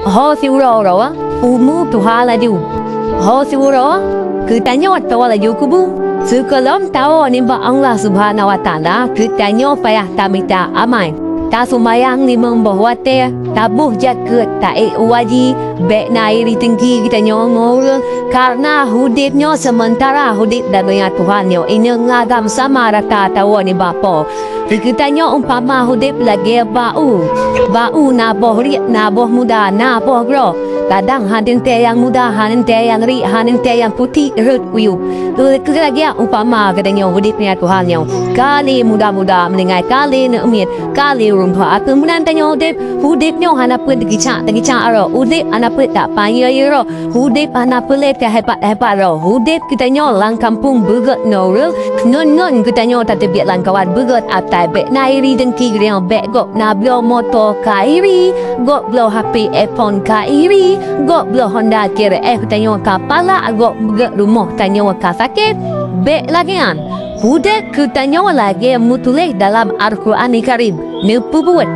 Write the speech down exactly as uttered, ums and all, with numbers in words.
Ho siuroe-uroe, umu tuha laju. Ho siuroe, geutanyoe tawoe laju kubu. Sigohlom tawoe nibak Allah Subhanahu wa Taala, geutanyoe payah tamita amai. Taseumayang limong boh watée, taboh jakeuet, taék u haji, bék na iri teungki geutanyoe ngon ureuëng, kareuna udeb nyoe seumeuntara udeb dan donya Tuhan nyoe inong agam sama rata tawoe nibak Po. Geutanyoe umpama udeb lagée bak u. Bak u na boh riek, na boh muda, na boh groe. Kadang hana teuntée nyang muda, hana teuntée nyang riek, hana teuntée nyang putéh rhot kuyueb. Keu lagée umpama geutanyoe udeb nyan Tuhan nyoe. Ka lé muda-muda meuninggai, ka lé neuk miet, ka lé ureuëng tuha. Keu meunan tanyoe udeb, udeb nyoe hana peuet teugicak-teugicak roh. Udeb hana peuet tak panyöt roh. Udeb hana peuet lé teuhebat-hebat roh. Udeb geutanyoe lam kampung beugét ngon ureuëng, ngon-ngon geutanyoe tateubiet lam kawan beugét atai bék na iri dengki geutanyoe bék gob na bloe moto ka iri, gob bloe H P iPhone ka iri, gob bloe Honda K R F geutanyoe ka palak gob beugét rumoh tanyoe ka sakét. Bék lagée nyan. Udeb geutanyoe lagée meutuléh dalam Al-Qur'an Karim. Neupeubuet.